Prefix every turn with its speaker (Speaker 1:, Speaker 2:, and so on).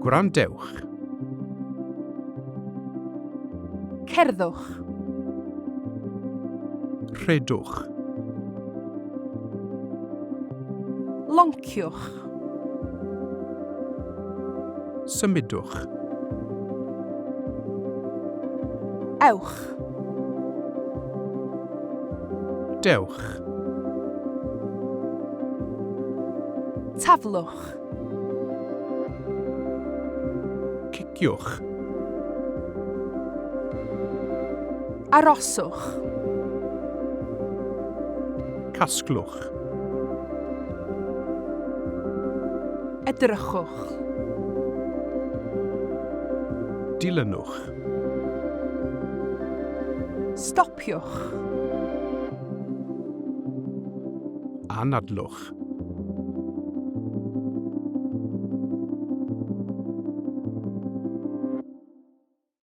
Speaker 1: Gwrandewch.
Speaker 2: Cerddwch.
Speaker 1: Rhedwch.
Speaker 2: Lonciwch.
Speaker 1: Symudwch.
Speaker 2: Ewch.
Speaker 1: Dewch.
Speaker 2: Taflwch.
Speaker 1: Ciciwch.
Speaker 2: Aroswch.
Speaker 1: Casglwch.
Speaker 2: Edrychwch.
Speaker 1: Dilynwch.
Speaker 2: Stopiwch.
Speaker 1: Anadlwch.